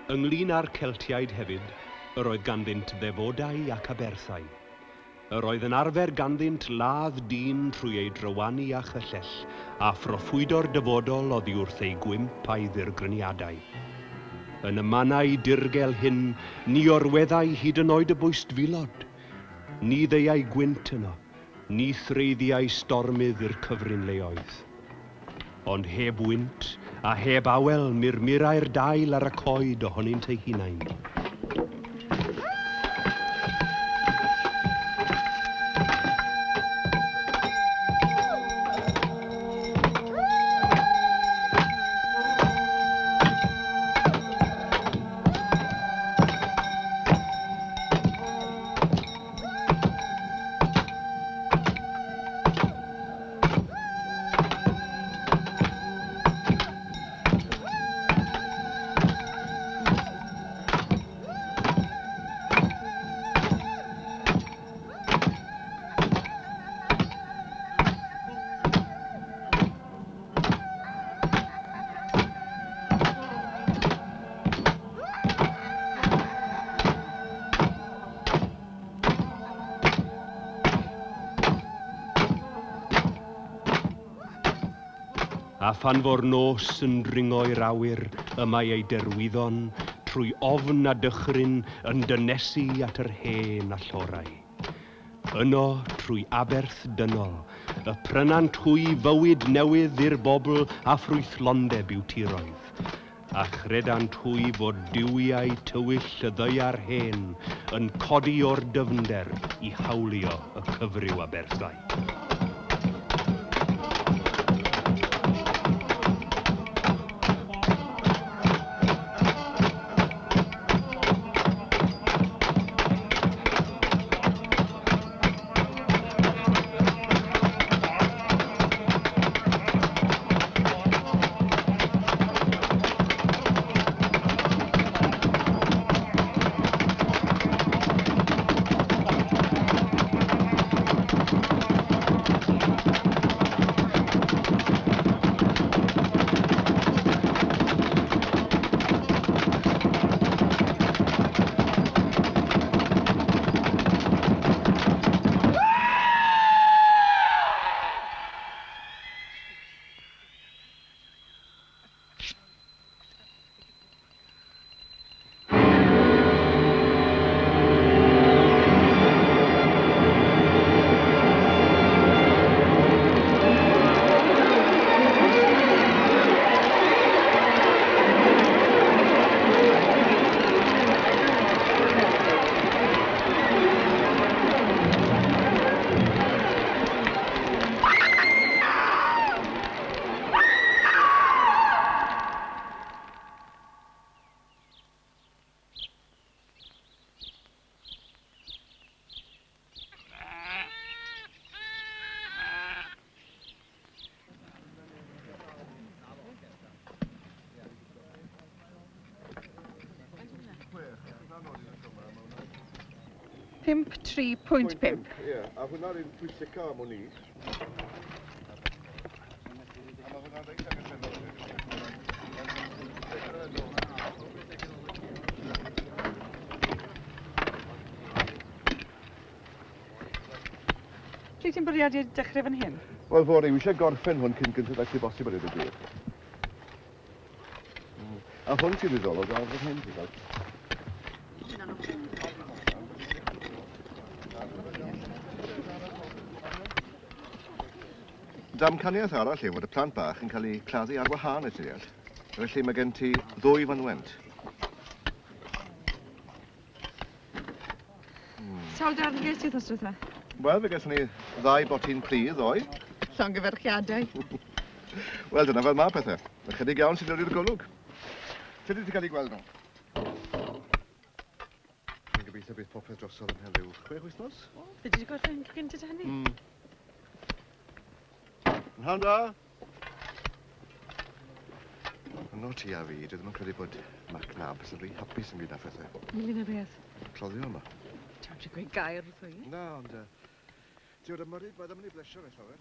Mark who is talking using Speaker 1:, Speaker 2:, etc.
Speaker 1: Ynglŷn â'r Celtiaid hefyd, yr oedd ganddynt ddefodau ac aberthau. Yr oedd yn arfer ganddynt ladd dyn trwy ei drywanu â chyllell, a phroffwydo'r dyfodol oddi wrth ei gwymp a'i ddirgryniadau. Yn y mannau dirgel hyn, ni orweddai hyd yn oed y bwystfilod. Ni ddeuai gwynt yno, ni threiddiai stormydd i'r cyfrinleoedd. Ond heb wynt, a heb awel, murmurai'r dail ar y coed ohonynt eu hunain. A phan fo'r nos yn dringo i'r awyr, y mae ei derwyddon, trwy ofn a dychryn, yn dynesu at yr hen allorau. Yno, trwy aberth dynol, y prynant hwy fywyd newydd i'r bobl a ffrwythlondeb i'w tiroedd. A chredant hwy fod duwiau tywyll y ddaear hen yn codi o'r dyfnder i hawlio y cyfryw aberthau.
Speaker 2: Pump tri pwynt pump.
Speaker 3: Ie, a hwnna'r un pwysica am wn i. A ma' hwnna'n reit angenrheidiol.
Speaker 2: Pryd ti'n bwriadu dechrau fan hyn?
Speaker 3: Wel, fory, wi eisiau gorffen hwn cyn gynted ag sy'n bosib a dweud y gwir. A hwn sy'n ddiddorol gael fan hyn, ti'n gweld. Damcaniaeth arall yw fod y plant bach yn cael eu claddu ar wahân i'r deall. Felly mae gen ti ddwy fynwent.
Speaker 2: Sawl darn ges ti wythnos diwetha?
Speaker 3: Wel, fe gaethon ni ddau botyn pridd ddoe.
Speaker 2: Llongyfarchiadau.
Speaker 3: Wel, dyna fel mae pethau. Ychydig iawn sy'n dod i'r golwg. Sut wyt ti cael eu gweld nhw? Dwi'n gobeithio bydd popeth drosodd ymhen rhyw chwech wythnos.
Speaker 2: O, fyddi di 'di gorffen gynted â hynny?
Speaker 3: Mm. Prynhawn da! Yno ti a fi, dwi ddim yn credu bod Mac Nabs yn rhy hapus ynglyn â phethau.
Speaker 2: Ynglyn â beth?
Speaker 3: Cloddio yma.
Speaker 2: Ti'n medru gweud gair wrtho i?
Speaker 3: Na, ond... Uh, ti'n bod ymyrryd, mae ddim yn ei blesio fe llawer.